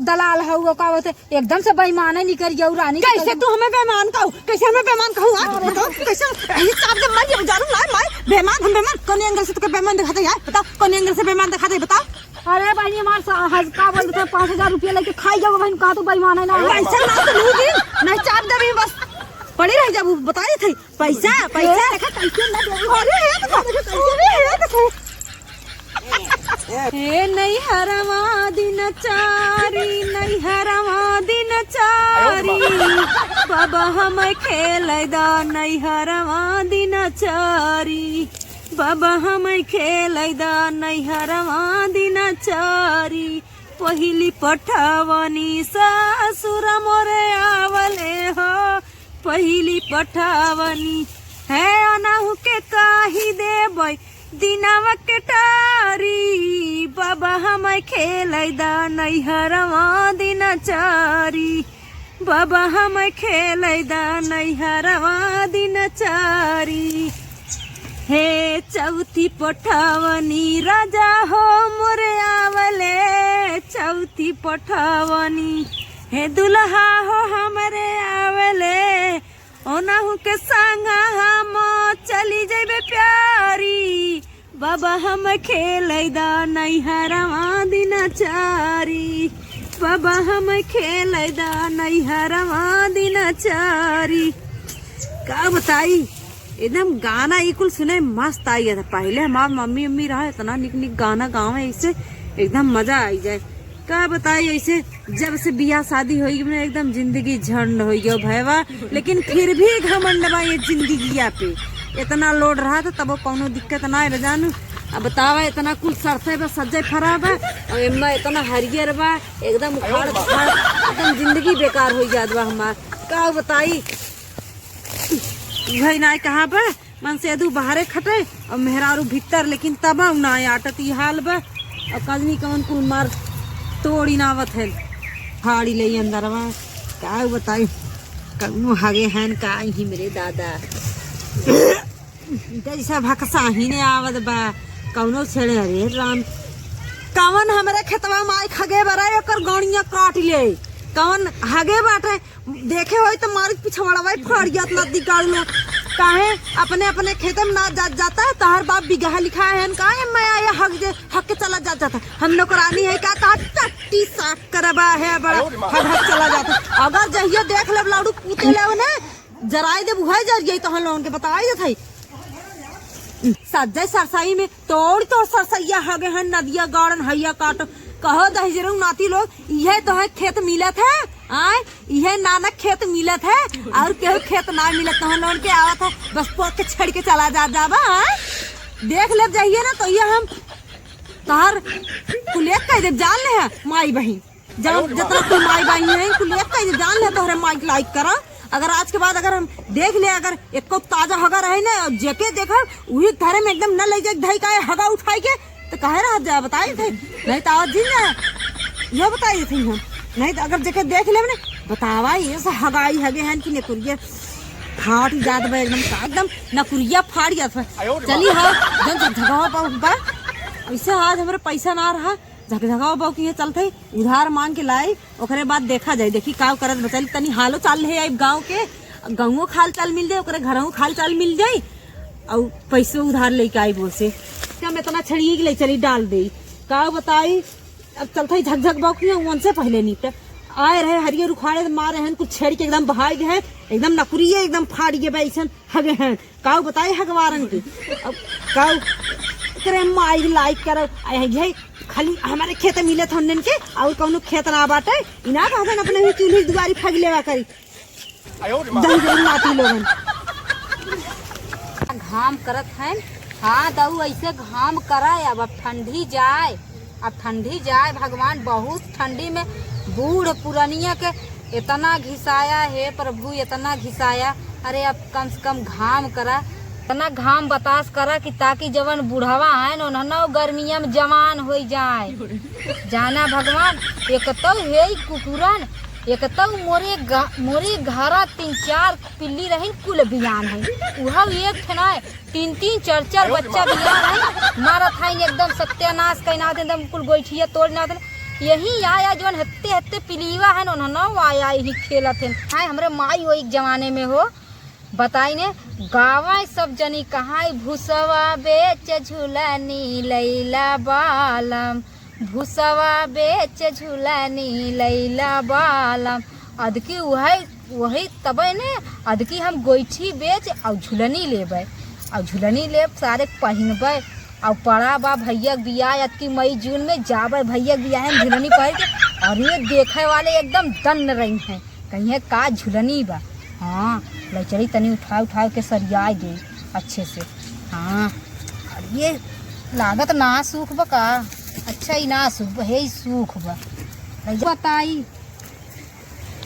दलाल हौ का होते एकदम से बेईमान निकल गया रानी के। कैसे तू हमें बेईमान कहू, कैसे हमें बेईमान कहू? हाँ बताओ कैसे? यही चाप जब मर जाऊ जानू ना माय बेईमान, हम बेईमान कौन एंगल से तुके बेईमान दिखाते यार? बताओ कौन एंगल से बेईमान दिखाते बताओ। अरे बहनी हमार का बोलते 5000 रुपया लेके खाई जाओ बहन, का तू बेईमान है ना? पैसा ना तो लू दी नहीं चाप देबी, बस पड़ी रह जाबू। बताए थे पैसा पैसा देखा कैसे ना दे। अरे हे देखो, अरे हे देखो। हे नैहरवा दिन चारी, नैहरवा दिन चारी, बाबा हम खेल दा नैहरवा दिन चारी, बाबा हम खेल दा नैहरवा दिन चारी। पहिली पठावनी सासुर मोरे आवले हो, पहिली पठावनी है अनाहु के काही देबै दिनवा के टारी, बाबा हम खेल दा नैहरवा दिन चारी, बाबा हम खेल दा नैहरवा दिन चारी। हे चौथी पठावनी राजा हो मोरे आवले, चौथी पठावनी हे दुल्हा हो हमरे आवले, ओनाहु के संगा हम चली जेबे प्यारी, बाबा हम खेल दा नैहरवा दिन चारी, बाबा हम खेल दा नैहरवा दिन चारी। का बताई एकदम गाना ई कुल सुने मस्त आई गया था। पहले हमार मम्मी अम्मी रहा इतना निक निक गाना गावे, ऐसे एकदम मजा आई जाए। का बताई ऐसे जब से बियाह शादी हो गई एकदम जिंदगी झंड हो गयो भैया, लेकिन फिर भी घमंड बा ये जिंदगिया पे। इतना लोड रहा था तब कोनो दिक्कत ना आए जानू। अब बतावा इतना कुल सरसे बा सज्जे फरा बा और एम्मा इतना हरियर बा एकदम उखाड़ उखाड़ एकदम जिंदगी बेकार हो जात बा हमार। का बताई भाई ना कहाँ बा मन से अदू बाहरे खटे और मेहरारू भीतर, लेकिन तब ना आटत ई हाल बा। और कजनी कौन कुल मार तोड़ी नावत है फाड़ी ले अंदरवा। का बताई कौनो हगे हन का ही मेरे दादा जैसा भकसा ही ने आवत बा कौनो छेड़े। अरे राम कवन हमरे खेतवा माई खगे बरा ओकर गौणिया काट ले, कवन हगे बाटे देखे होई तो मारी पिछवाड़ा फाड़ गया नदी गाड़ लो। काहे अपने अपने खेते में ना जा जाता है, तहर बाप बिगहा लिखा है काहे मैं आया हक जे हक के चला जा जाता। हम नौकरानी है का ता टट्टी साफ करबा है बड़ा हक हक चला जाता। अगर जहियो देख ले लाडू पूते ले ने जराई दे बुहाई जर गई तो हम लोगन के बताई देत है। सज्जय सरसाई में तोड़ तोड़ सरसैया हगे हन नदिया गाड़न हैया काट कहो दहिजरू नाती लोग यह तो है खेत मिलत है आय यह नानक खेत मिलत है और केहू खेत ना मिलत तो हम लोगन के आवत है बस पोत के छेड़ के चला जा जाबा आय। देख ले जाइए ना तो ये हम तोहर कुलेक कह देब जान ले है माई बहिन जब जितना कुल माई बहिन है कुलेक कह देब जान ले तोहरे माई लाइक करा। अगर आज के बाद अगर हम देख ले अगर एक को ताजा हगा रहे ना और जेके देखा वही धरे में एकदम न ले जाए धई का हगा उठाई के तो काहे रह जा बताए थे नहीं तो आज जी ना यह बताए थे हम नहीं तो अगर जेके देख ले ने बतावा ये से हगाई हगे हैं कि नकुरिया फाट जात बा एकदम एकदम नकुरिया फाट जात बा। चली हाँ जन झकझकावा पाऊ बा ऐसे आज हमरे पैसा ना रहा झकझकावा पाऊ कि ये चलते उधार मांग के लाई ओकरे बाद देखा जाए देखी का करत बचल तनी हालो चाल है आई गांव के गाँवों खाल चाल मिल जाए ओकरे घरों खाल चाल मिल जाए और पैसो उधार लेके आई बोसे हम इतना छड़िए के ले चली डाल दे का बताई। अब चलते झकझक बाऊ की वन से पहले नहीं तो आए रहे हरियर उखाड़े मारे हैं कुछ छेड़ के एकदम बहाई गए हैं एकदम नकुरिए एकदम फाड़ गए बा ऐसन हगे हैं काऊ बताई हगवारन की। अब काऊ करे माई लाइक कर यही खाली हमारे खेत मिले थन के और कौनो खेत ना बाटे इना कहतन अपने ही चूल्ही दुआरी फग लेवा करी दही नाती लोगन घाम करत है। हाँ दऊ ऐसे घाम कराए अब ठंडी जाए, अब ठंडी जाए भगवान। बहुत ठंडी में बूढ़ पुरनिया के इतना घिसाया हे प्रभु, इतना घिसाया। अरे अब कम से कम घाम करा, इतना घाम बतास करा कि ताकि जवन बूढ़वा है न उन्होंने गर्मिया में जवान हो जाए। जाना भगवान एक तो हे कुकुरन, एक तो मोरे मोरे घरा 3-4 पिल्ली रही कुल बियान है, उहा एक ठेना 3-3 4-4 बच्चा बियान है, मारत है एकदम सत्यानाश कैना एकदम कुल गोइठिया तोड़ ना। यही आया जवन हत्ते हत्ते पिलीवा है न आया यही खेलत है। हाय हमरे माई हो एक जमाने में हो बताई ने गावा सब जनी कहाँ भूसवा बेच झूलनी लैला बालम, भूसवा बेच झूलनी लैला बालम। अदकी वही वही तबे ने अदकी हम गोइठी बेच और झूलनी लेबै और झूलनी लेब सारे पहिनबै और पड़ा बा भैया के बियाह अदकी मई जून में जाबै भैया के बियाह में झूलनी पहिर के और ये देखे वाले एकदम दन्न रही हैं कहीं का झूलनी बा। हाँ लचड़ी तनी उठा उठा के सरिया दे अच्छे से। हाँ और ये लागत ना सूख बा का, अच्छा ही ना सूख बा, हे ही सूख बा। बताई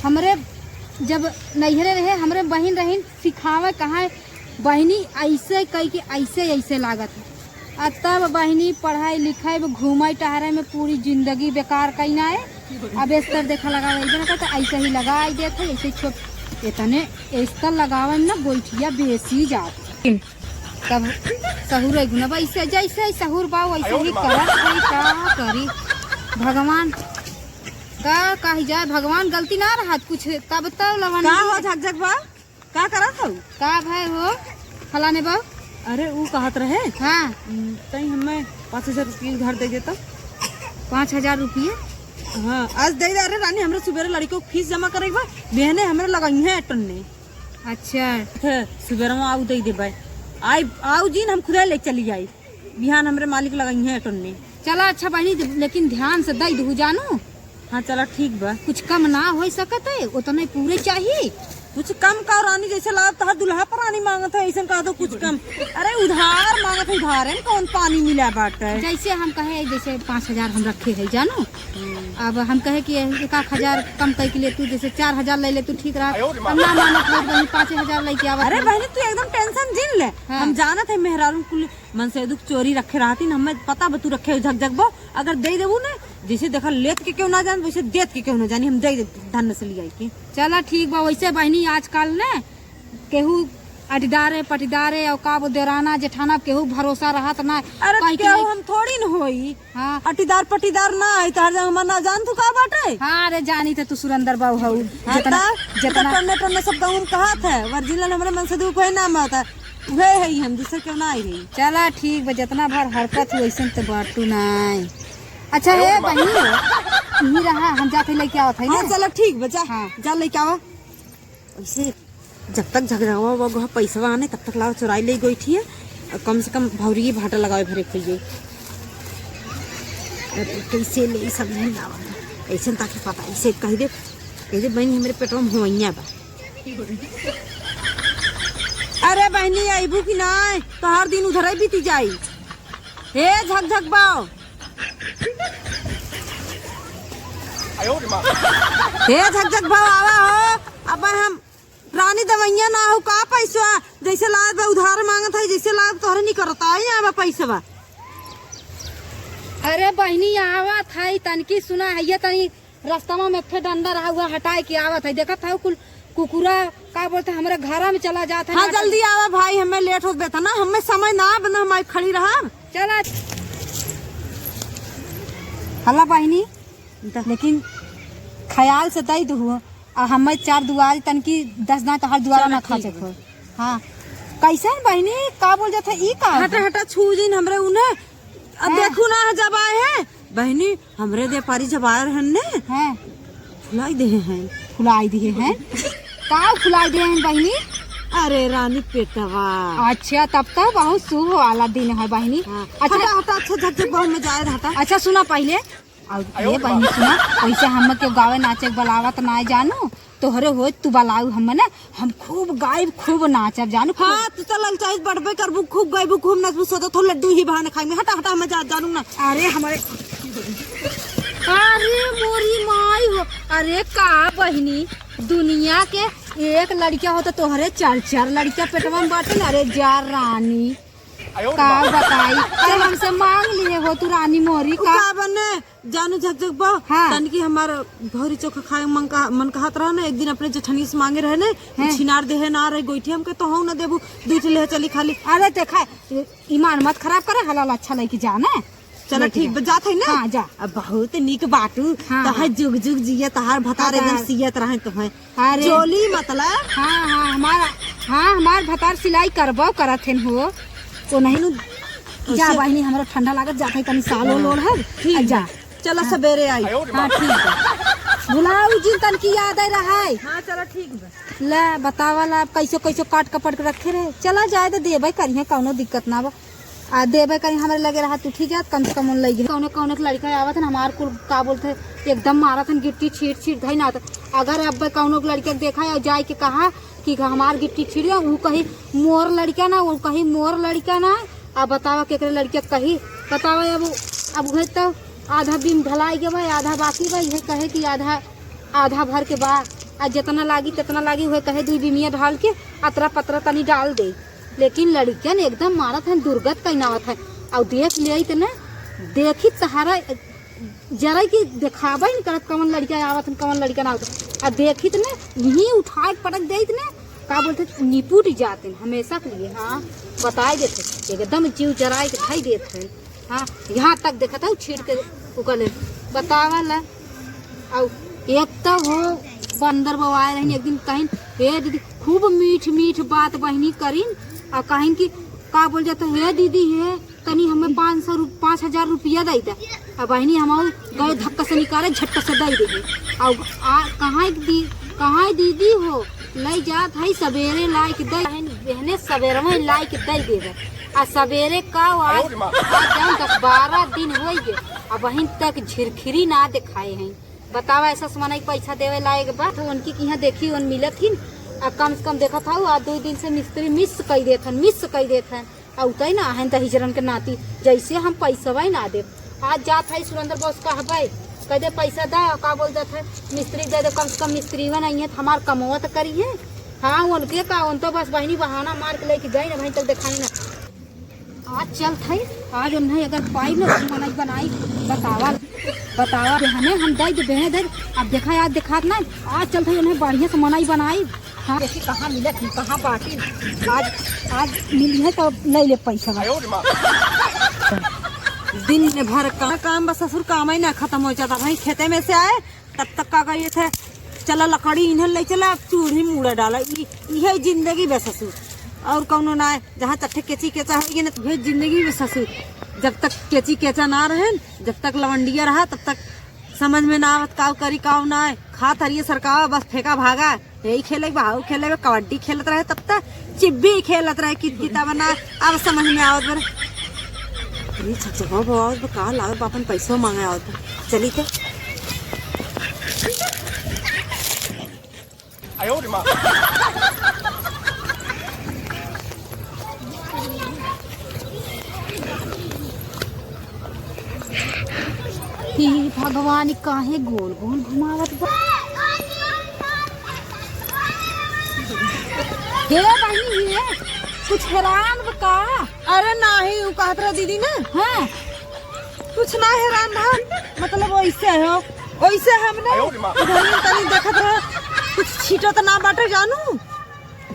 हमरे जब नैहरे रहे हमरे बहिन रहीन सिखावे कहाँ बहिनी ऐसे कह के ऐसे ऐसे लागत है। आ तब बहिनी पढ़ाई लिखाई में घूमे टहरे में पूरी जिंदगी बेकार कईना है। अब स्तर देखा लगा ना तो ऐसे ही लगाई देते ऐसे छोट इतने स्तर लगावे में ना गोइठिया बेसी जात। तब सहूर गुना ऐसे जैसे सहूर बा वैसे ही करत है, का करी भगवान का कही जाए, भगवान गलती ना रहा कुछ तब तब लवन का हो झक झक बा, का करत हऊ? का भाई हो फलाने बा? अरे ऊ कहत रहे हाँ तई हमें 5,000 रुपये उधार दे देता। 5,000 रुपये? हाँ आज दे दे। अरे रानी हमरे सुबेरे लड़की को फीस जमा करे बा, बहने हमरे लगाई है टन्ने। अच्छा सुबेरे में आऊ दे देबै, आई आऊ जी हम खुदा ले चली जाई, बिहान हमरे मालिक लगाई है टन्ने। चला अच्छा बहनी, लेकिन ध्यान से दई दू जानू। हाँ चला ठीक बा। कुछ कम ना हो सकत है, उतने पूरे चाहिए। कुछ कम का रानी जैसे लाभ तोहर दुल्हा पर रानी मांगत है ऐसा कह दो कुछ कम। अरे उधार मांगत है, उधार है कौन पानी मिला बाटे। जैसे हम कहे जैसे 5,000 हम रखे है जानू, अब हम कहे कि 1,000 कम कह के ले तू, जैसे 4,000 ले ले तू ठीक रहा। अब ना मानत हो बहनी 5,000 लेके आवत। अरे बहनी तू एकदम टेंशन जिन ले। हाँ। हम जानत है मेहरारू कुल मन से दुख चोरी रखे रहती हमें पता बतू रखे झक झक बो, अगर दे देबू ना जैसे देखा लेत के क्यों ना जान वैसे देत के क्यों ना जानी, हम दे दे धन से लियाई के। चला ठीक बा। वैसे बहनी आजकल ने केहू अटीदारे पटीदारे और का वो देराना जेठाना केहू भरोसा रहत ना। अरे केहू हम थोड़ी न होई। हाँ अटीदार पटीदार ना आई तहर हम ना जान तू का बाटे। हाँ अरे जानी थे तू सुरेंद्र बाबू हऊ। जितना जितना टन्ने टन्ने सब गाँव में कहत है वर्जिनल हमरे मन से दू कोई नाम आता उहे है, हम दूसर क्यों ना आई है। चला ठीक बा, जितना भर हरकत हुई वैसन तो बाटू नहीं। अच्छा है बहनी यही रहा, हम जाते लेके आवत है ना। हाँ चलो ठीक बा, जा। हाँ। जा लेके आवा। ऐसे जब तक झगड़ावा वो पैसा आने तब तक लाओ चुराई ले गई थी, कम से कम भौरी भाटा लगावे भरे खोइए कैसे ले सब नहीं लावा ऐसे ताकि पता ऐसे कह दे बहनी हमारे पेटवा में होइया बा। अरे बहनी आईबू कि ना तो हर दिन उधर ही बीती जाई। हे झक झक बाओ, हे झक झक भाव आवा हो। अब हम रानी दवैया ना हो का पैसा जैसे लाभ उधार मांगत है जैसे लाभ तोहरे नहीं करता है आवा पैसा। अरे बहनी आवत है तनकी सुना है ये तनी रास्ता में फिर डंडा रहा हुआ हटाए के आवत है, देखत है कुल कुकुरा का बोलते हमारे घर में चला जाता है। हाँ जल्दी आवा भाई, हमें लेट हो गया था ना, हमें समय ना बना हम खड़ी रहा। चला हला बहनी, लेकिन ख्याल से दई दू और हमें 4 दुआरी तनकी 10 दांत हर दुआरा ना खा सको। हाँ कैसे बहनी का बोल जाता ई का हटा हटा छू जिन हमरे उन्हें अब देखू ना जब आए हैं बहनी हमरे व्यापारी जब आए रहन ने हैं फुलाई दे हैं, फुलाई दिए हैं का फुलाई दिए हैं बहनी? अरे रानी पेटवा। अच्छा तब तो बहुत शुभ वाला दिन है बहनी। हाँ। अच्छा हटा हटा अच्छा झक झक में जाए हटा। अच्छा सुना पहले और ये बहनी सुना, वैसे हम के गावे नाचे बलावत ना जानू तोहरे हो तू बलाऊ हम ना, हम खूब गायब खूब नाचब जानू। हाँ तू चल चाहे बढ़बे करबू खूब गायबू खूब नाचबू, सोचा तो लड्डू ही बहाने खाई में। हटा हटा हम जा जानू ना। अरे हमारे अरे मोरी माई हो, अरे का बहनी दुनिया के एक लड़किया हो तो तोहरे 4-4 लड़किया पेटवा में बाटे। अरे जा रानी का बताई, अरे हमसे मांग लिए हो तू रानी मोरी का बने जानू झक झक बा। हाँ। तन की हमार भौरी चोखा खाए मन का मन कहत रहा ना, एक दिन अपने जेठनी से मांगे रहे ने छिनार देहे ना रहे गोइठी हमके तो हूं ना देबू दूठ ले चली खाली। अरे देखा ईमान मत खराब करे, हलाल अच्छा लेके जाना। चलो ठीक बा, जात है ना। हाँ, जा। अब बहुत निक बाटू। हाँ, तोहर जुग जुग जिया, तहार भतार एकदम भतार। सियत रहे तुहे। अरे। चोली मतलब। हाँ हाँ, हमारा, हाँ हमार भतार सिलाई करबो करत हन हो ओ नहीं नु। जा बहिनी, हमरा ठंडा लागत जात है, तनी साल ओल है। ठीक। जा। चलो सवेरे आई। हाँ ठीक है, भुलाऊ जिन तन की याद आई रहा है। हाँ चलो ठीक बा। ले बतावा ला, अब कैसो कैसो काट कपट के रखे रहे। चला जाए तो देबे करिहे, कौनो दिक्कत ना बा। आ देबे करी, हमरे लगे रहा उठी जात, कम से कम उन लई। कौनो कौनो के लड़का आवत हन, हमार कुल का बोलते एकदम मारत हन गिट्टी छीट छीट धई ना। अगर अब कौनो के लड़का के देखा या जाए के कहा कि हमार गिट्टी छीट गया, ऊ कही मोर लड़का ना, ऊ कही मोर लड़का ना। अब बतावा केकरे लड़का के कही बतावा। अब उहे तो आधा बीम ढलाई के भाई, आधा बाकी बा। इहे कहे कि आधा आधा भर के बा, आ जितना लागी तितना लागी। उहे कहे दुई बीमिया ढाल के अतरा पतरा तनी डाल दे। लेकिन लड़कियन एकदम मारत है, दुर्गत कैनावत है। और देख लिया त ना देखी सहारा जरा की देखाबे न करत कवन लड़का आवत हन, कवन लड़का ना आवत। आ देखी त ना यहीं उठा के पटक देत ना, का बोलते निपुट जाते हैं हमेशा के लिए। हाँ बताए देते एकदम जीव जराए के खाई देते हैं। हाँ यहाँ तक देखा था छीट के उकले बतावा ला। और एक तो वो बंदर बवाए रहीन एक दिन, कहिन हे दीदी खूब मीठ मीठ बात बहनी करीन और कहिन कि का बोल जाता हे दीदी हे तनी हमें 5,000 रुपया दे दे। और बहनी हम गए धक्का से निकाले झटका से दे देगी। और कहाँ दी कहाँ दीदी हो ले जात है सवेरे लाइक they बहने सवेरे में लाइक they देवे। आ सवेरे का आज आज 10-12 दिन हो गए आ बहन तक झिरखिरी ना दिखाए हैं। बतावा ऐसा समाना पैसा देवे लायक बा तो उनकी यहाँ देखी उन मिलत हिन। आ कम से कम देखा था आ 2 दिन से मिस्त्री मिस कई देत हन, मिस कई देत हन। आ उतई ना हन त हिजरन के नाती जैसे हम पैसवा ना देब। आज जात है सुरेंद्र बॉस कहबै कह दे पैसा दा, का बोल जात है मिस्त्री दे दे, कम से कम मिस्त्री नहीं है हमार कमवा तो करी है। हाँ उनके का उन तो बस बहनी बहाना मार के लेके गई ना बहन तक दिखाई ना। आज चल थे आज उन्हें अगर पाई ना बनाई बनाई बतावा बतावा हमें हम दे दे बहने दे। अब देखा आज दिखात ना आज चल थे उन्हें बढ़िया से मनाई बनाई। हाँ देखी कहाँ मिलत है कहाँ बाटी आज आज मिली है तो ले ले पैसा। दिन भर का काम बस ससुर काम ही ना खत्म हो जाता। भाई खेते में से आए तब तक का गए थे चला लकड़ी इन्हें ले चला चूड़ी मुड़ा डाला। यही जिंदगी बे ससुर और कौनो ना है। जहाँ चट्ठे केची केचा हो ना यही जिंदगी में ससुर। जब तक केची केचा ना रहे जब तक लवंडिया रहा तब तक समझ में ना आवत काव करी काव ना है। खा थरिये सरकावा बस फेंका भागा यही खेले भाव खेले कबड्डी खेलत रहे तब तक चिब्बी खेलत रहे कित बना। अब समझ में आवत बरे का लागत बापन पैसो मांगे आवत चली तो। हे भगवान काहे गोल गोल घुमावत बा। हे बहिनी हे कुछ हैरान बा का? अरे नाही उ कहत रहा दीदी ना। हाँ कुछ ना हैरान रहा मतलब वैसे हो वैसे हम ना उधर तनी देखत रहा कुछ छीटो तो ना बाटे जानू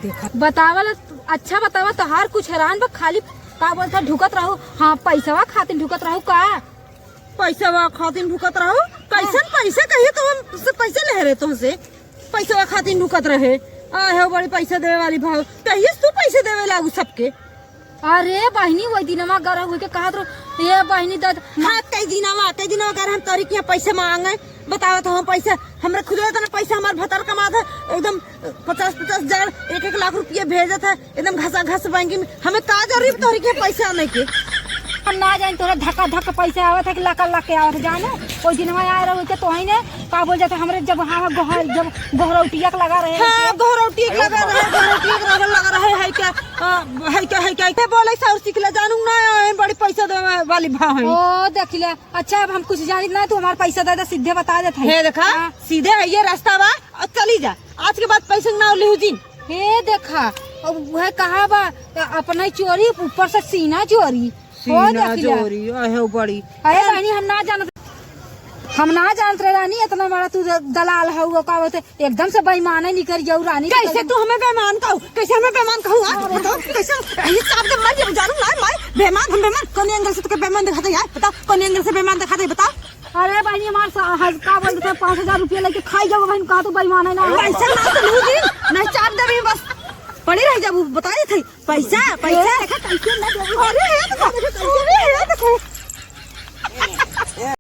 देखा बतावल। अच्छा बतावा तहार कुछ हैरान बा खाली का बोलता ढुकत रहो। हाँ पैसवा खातिर ढुकत रहो का? पैसा खातिर ढुकत रहो कैसन पैसा कहिए तो हम से पैसा ले रहे तुमसे पैसा खातिर ढुकत रहे। आहे बड़ी पैसा देवे वाली भाव कहिए तू पैसे देवे लागू सबके। अरे बहिनी वही दिनवा गरह हुई के कहत रहो ये बहिनी दद। हाँ कई दिनवा कर हम तोरी के पैसे मांगे बतावा तो हम पैसा हमरा खुद ना पैसा हमार भतर कमात है एकदम 50-50 हजार 1-1 लाख रुपया भेजत है एकदम घसा घस बैंक में। हमें का जरूरी तोरी के पैसा आने के? हम ना जान तोरा धक्का धक्का पैसा आवत है कि लका लक आवत है जानो। ओई दिनवा आए रहो के तोही ने का बोल जाते हमरे जब हाँ गोहर जब गोहरौटिया के लगा रहे। हाँ गोहरौटिया के लगा रहे गोहरौटिया के लगा रहे है क्या है क्या है क्या बोले सौर सीख ले जानू ना है बड़ी पैसा देवे वाली भाव है। ओ देख ले अच्छा अब हम कुछ जानी ना तू हमार पैसा दे दे सीधे बता देत है। हे देखा सीधे है ये रास्ता बा और चली जा आज के बाद पैसा ना लेहु जी। हे देखा अब वह कहा बा अपना चोरी ऊपर से सीना चोरी सीना चोरी अहे बड़ी। अरे बहनी हम ना जानत। हम ना जानत रहे रानी इतना बड़ा तू दलाल हऊ का होते एकदम से बेईमाने निकल जाऊ रानी। कैसे तू हमें बेईमान कहू? कैसे हमें बेईमान कहू? हाँ बताओ कैसे? ये चाप के मर जाऊ जानू ना मार बेईमान, हम बेईमान कौन एंगल से तुके बेईमान दिखाते यार? बताओ कौन एंगल से बेईमान दिखाते बताओ। अरे बहनी हमार का बोलते थे 5000 रुपया लेके खाई जाओ बहन, कहा तू बेईमान है ना। पैसा ना तो लू दी नहीं चाप देबी बस पड़ी रह जाबू बताए थे पैसा पैसा। देखा कैसे ना देबू। अरे है देखो, अरे है देखो।